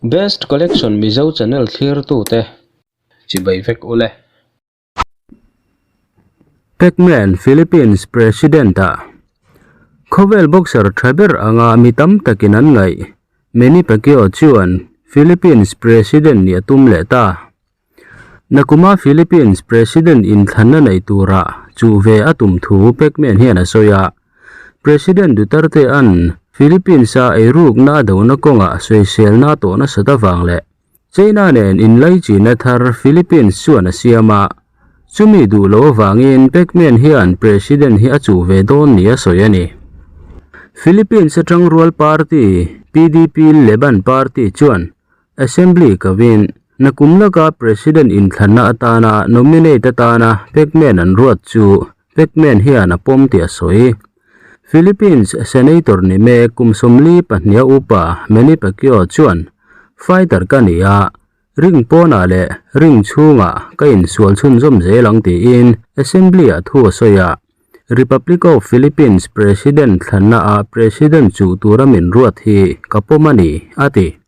Best Collection Mizo channel thlirtute chibai vek ule. Pacman Philippines President ah khawvel boxer tha ber anga mi tam takin an ngaih Manny Pacquiao chuan Philippines President nih a tum leh ta. Nakuma Philippines President inthlanna nei tura chuh ve a tum thu Pacman hian a sawi a. President Duterte-a'n Philippines-a eirukna a dona kawngah sawiselna a tawh nasat avang leh China nen inlaichina thar Philippines chuan a siam a, chumi duh loh avangin Pacman hian President hi a chuh ve dawn nia sawi a ni. Philippines atang rual party PDP Leban party chuan Assembly kovin nakum laka President inthlanna atana nominate atana Pacman an ruat chu Pacman hian a pawm tih a sawi. Philippines Senator ni mek kum 42 a upa Manny Pacquiao chuan fighter ka ni a, ring pawnah leh ring chhungah ka insual chhunzawm zel ang tiin Assembly-ah thu a sawi a. Republic of Philippines President thlanna ah President chuh tura min ruat hi ka pawm a ni, a ti.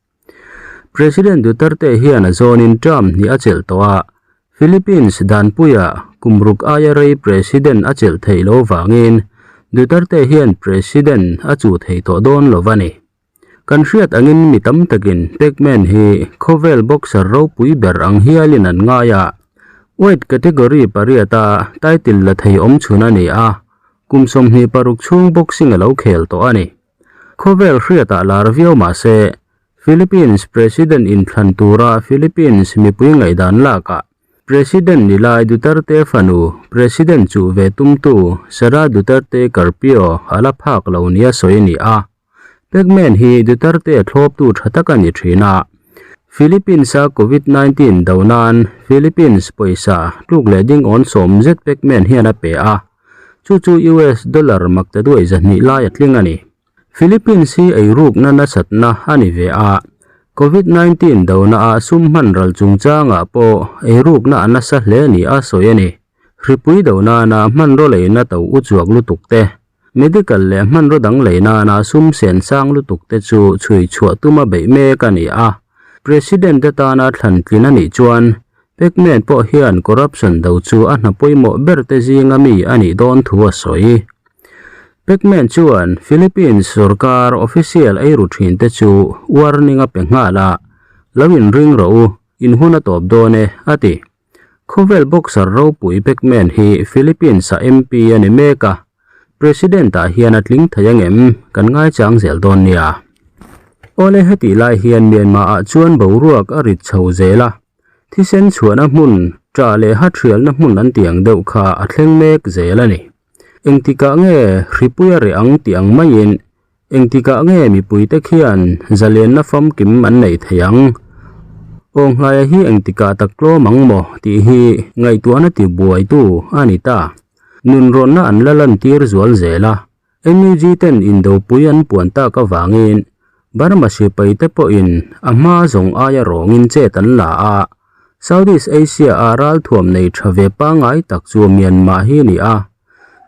President Duterte hian a zawnin term hnih a chelh tawh a, Philippines danpuia kum ruk aia rei President a chelh theih loh vangin Duterte hian President a chuh thei tawh dawn lo a ni. Kan hriat angin mi tam takin Pacman hi khawvel boxer ropui ber ang hialin an ngai a, weight category pariata title la thei awmchhun a ni a, kum 26 chhung boxing a lo khel tawh a ni. Khawvel hriatah lar viau mah se, Philippines President inthlan tura Philippines mipui ngaihdan lakah President ni lai Duterte fanu President chuh ve tumtu Sara Duterte Carpio a la phak lo nia sawi a ni a. Pacman hi Duterte thlawptu tha tak a ni thin a. Philippines-a Covid 19 do nan Philippines pawisa tluk leh ding awn sawm zet Pacman hian a pe a. Chu chu US dollar makta duai 200 lai a tling a ni. Philippines hi eirukna nasatna a ni ve a, Covid 19 dona ah sum hman ral chungchangah pawh eirukna a nasa hle ni a sawi a ni. Hripui do nana hmanraw leina to u chuak lutuk te, medical leh hmanraw dang lei nana sum sen sang lutuk te chu chhui chhuah tuma beih mek a ni a. President atana thlan tlin a nih chuan Pacman pawh hian corruption do chu a hna pawimawh ber te zinga mi a nih dawn thu a sawi. Pacman chuan Philippines sorkar official eiru thin te chu warning a pe nghal a, lo inring rawh u, in hun a tawp dawn e, a ti. Khawvel boxer ropui Pacman hi Philippines-a MP a ni mek a, President ah hian a tling thei angem kan ngaichang zel dawn nia. Awle hetih lai hian Myanmar ah chuan boruak a rit chho zel a, Thisen chhuahna hmun, ṭah leh ha ṭhialna hmun an tih ang deuh kha a thleng mek zel a ni. Engtikah nge hripui a reh ang tih ang maiin, engtikah nge mipuite khian zalenna famkim an neih thei ang? Awnghlaia hi engtikah tak tlawm ang maw tih hi ngaihtuahna tibuaitu a ni ta. Nunrawnna an la lantir zual zel a, NUG ten indopui an puan tak avangin Burma sipai te pawhin a hma zawng aia rawngin chet an la a, Southeast Asia a ralthuam nei tha ve pangngai tak chu Myanmar hi a ni a.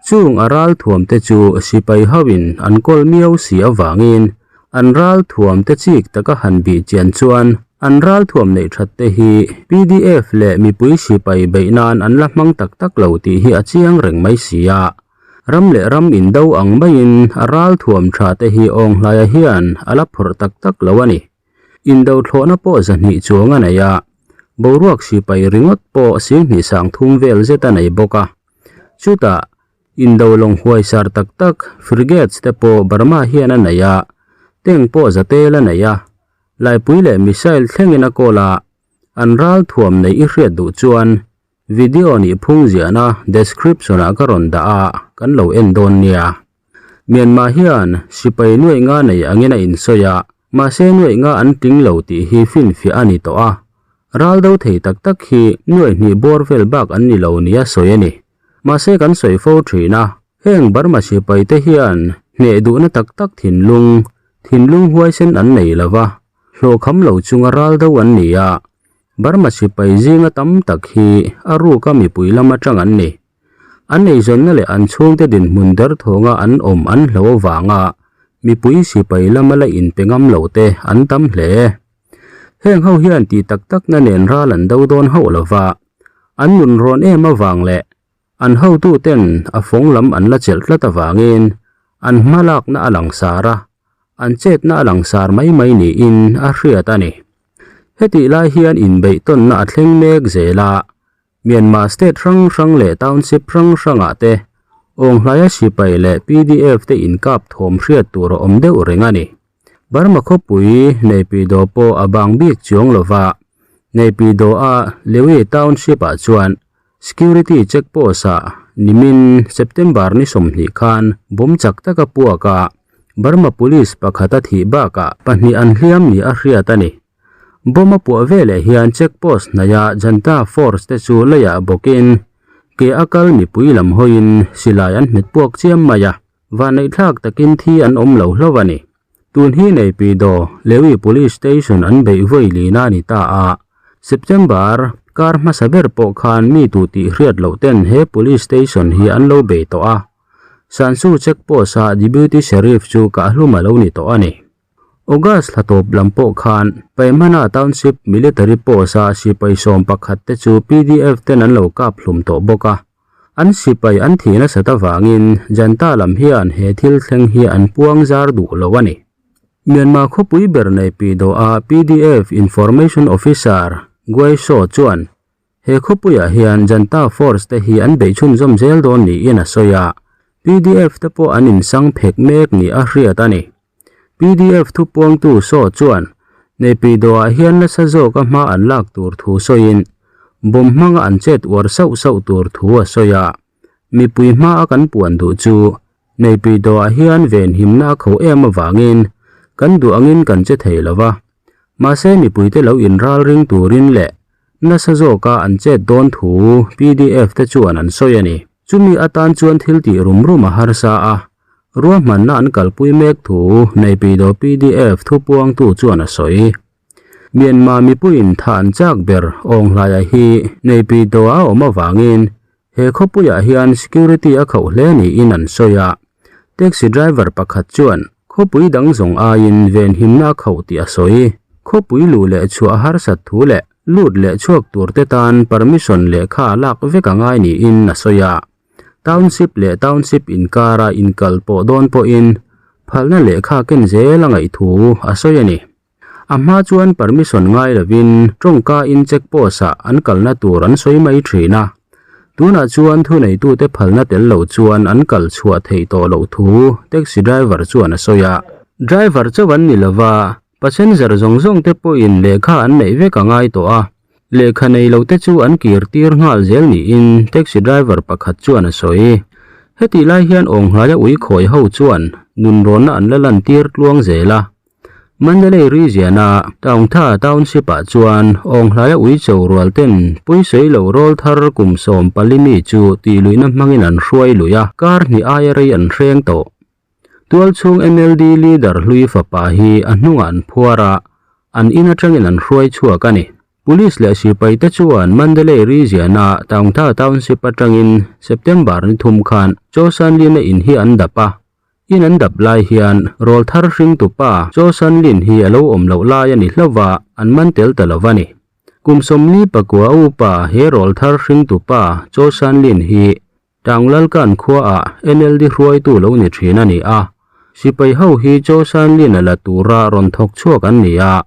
Chung a ralthuam te chu sipai hoin an kawl miau si avangin an ralthuam te chik taka han bih chian chuan an ralthuam neih that te hi PDF leh mipui sipai beih nan an la hmang tak tak lo tih hi a chiang reng mai si a. Ram leh ram indo ang maiin a ral thuam tha te hi Awnghlaia hian a la phawrh tak tak lo a ni. Indo thlawhna pawh 200 chuang a nei a, boruak sipai ringawt pawh 20 sangthum vel zet a nei bawk a. Chutah, indo lawng huaisar tak tak frigates te pawh Burma hian a nei a, tank pawh zatel a nei a, laipui leh missile thlengin a kawl a, an ral thuam neih i hriat duh chuan Video nih phung ziahna description ah ka rawn dah a, kan lo en dawn nia. Myanmar hian sipai nuaih nga nei angin a insawi a, mahse nuaih nga an tling lo tih hi finfiah a ni tawh a. Ral do thei tak tak hi nuaih hnih bawr vel bak an ni lo nia sawi a ni. Mahse kan sawi fo thin a, heng Burma sipai te hian hneh duhna tak tak thinlung, thinlung huaisen an nei lo va, hlawhkham lo chunga ral do an ni a, Burma sipai zinga tam tak hi a ruka mipui lam atang an ni. An eizawnna leh an chhungte dinhmun derthawnga an awm an hlo avanga mipui sipai lama la inpe ngam lo te an tam hle. Heng ho hian tih tak takna nen ral an do dawn hauh lo va, an nun rawn em avang leh an hotuten a fawng lam an la chelh tlat avangin an hmalakna a langsar a, an chetna a langsar mai mai niin a hriat a ni. Hetih lai hian inbeihtawnna a thleng mek zel a, Myanmar state hrang hrang leh township hrang hrangah te Awnghlaia sipai leh pdf te inkap thawm hriat tur a awm deuh reng a ni. Burma khawpui Naypyidaw pawh a bang bik chuang lova, Naypyidaw-a Lewe township-ah chuan security check post-ah nimin September ni 20 khan bomb chak taka puak a, Burma police pakhat a thih bakah pahnih an hliam ni a hriat a ni. Bomb a puah veleh hian check post hnaia Janta Force te chu leiah bawkin ke a kal mipui lam hawiin silai an hmet puak chiam mai a, vanneihthlak takin thi an awm lo hlauh a ni. Tun hi Naypyidaw Lewi Police Station an beih vawi lina a ni ta a, September kar hmasa ber pawh khan mi tu tih hriat loh ten he Police Station hi an lo bei tawh a, Sansu check post ah Deputy Sheriff chu kahhlum a lo ni tawh a ni. August thla tawp lam pawh khan Paimana Township Military Post-a sipai 11 te chu pdf ten an lo kap hlum tawh bawk a. An sipai an thih nasat avangin Janta lam hian he thil thleng hi an puang zar duh lo a ni. Myanmar khawpui ber nei Pyidaw-a pdf Information Officer Guai Shaw chuan He khawpuiah hian Janta Force te hi an beih chhunzawm zel dawn niin a sawi a, pdf te pawh an insang phek mek ni a hriat a ni. Pdf thupuangtu Saw chuan Naypyidaw-ah hian nasa zawka hma an lak tur thu sawiin bomb hmanga an chet uar sauh sauh tur thu a sawi a, mipui hmaa kan puan duh chu Naypyidaw-ah hian venhimna a kho em avangin kan duh angin kan che thei lo va, mahse mipuite lo inralring turin leh Nasa zawka an chet dawn thu pdf te chuan an sawi a ni. Chumi atan chuan thil tih rum rum a harsa a, ruahmanna an kalpui mek thu Naypyidaw pdf thupuangtu chuan a sawi. Myanmar mipuiin tha an chak ber Awnghlaia hi Naypyidaw a awm avangin He khawpuiah hian security a khauh hle niin an sawi a, taxi driver pakhat chuan khawpui dang zawng aiin venhimna a khauh tih a sawi. Khawpui luh leh chhuah harsat thu leh lut leh chhuak turte tan permission lehkha lak vek a ngai niin a sawi a. Township leh township inkara inkal pawh dawn pawhin phalna lehkha ken zel a ngaih thu a sawi a ni. A hma chuan permission ngai lovin tawngka in check post ah an kalna tur an sawi mai thin a. Tunah chuan thuneitute phalna tel lo chuan an kal chhuah theih tawh loh thu taxi driver chuan a sawi a. Driver chauh an ni lova, passenger zawng zawng te pawhin lehkha an neih vek a ngai tawh a. Lehkha nei lo te chu an kir tir nghal zel niin taxi driver pakhat chuan a sawi. Hetih lai hian Awnghlaia ui khawi ho chuan nunrawnna an la lantir tluang zel a. Mandalay region-a Taungtha Township-ah chuan Awnghlaia uicho rual ten puisawi lo rawl thar kum 14 mi chu tihluihna hmangin an hruai lui a, kar hnih aia rei an hreng tawh. Tualchhung NLD leader hlui fapa hi a hnungah an phuar a, an in atangin an hruai chhuak a ni. Police leh sipai te chuan Mandalay region-a Taungtha Township atangin September ni thum khan Chosanlina in hi an dap a, In an dap lai hian rawl thar hringtu pa Cho San Lin hi a lo awm loh lai a ni hlauh va, an man tel ta lo va ni. Kum 44 a upa he rawl thar hringtu pa Cho San Lin hi Tanglalkan khuaah NLD hruaitu lo ni thin a ni a. Sipai ho hi Cho San Lin a la tura rawn thawk chhuak an ni a,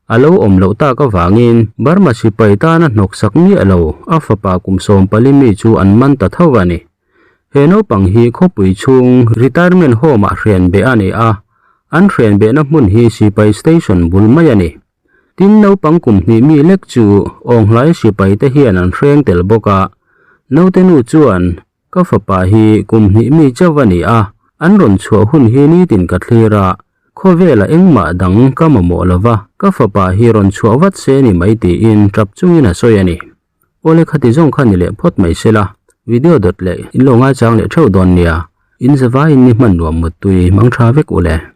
a lo awm loh tak avangin Burma sipai tana hnawksak miah lo a fapa kum 14 mi chu an man ta tho a ni. He naupang hi khawpui chhung retirement home ah hrian beh a ni a, an hrian behna hmun hi sipai station bul mai a ni. Tin naupang kum hnih mi lek chu Awnghlai sipai te hian an hreng tel bawk a, naute nu chuan ka fapa hi kum hnih mi chauh a ni a, an rawn chhuah hun hi nitin ka thlir a, khawvela engmah dang ka mamawh lova, ka fapa hi rawn chhuah vat se ni mai tiin tap chungin a sawi a ni. Awle khati zawng kha ni leh phawt mai sela, video dawt leh in lo ngaichang leh theuh dawn nia, in zavaiin ni hman nuam muttui mang tha vek u le.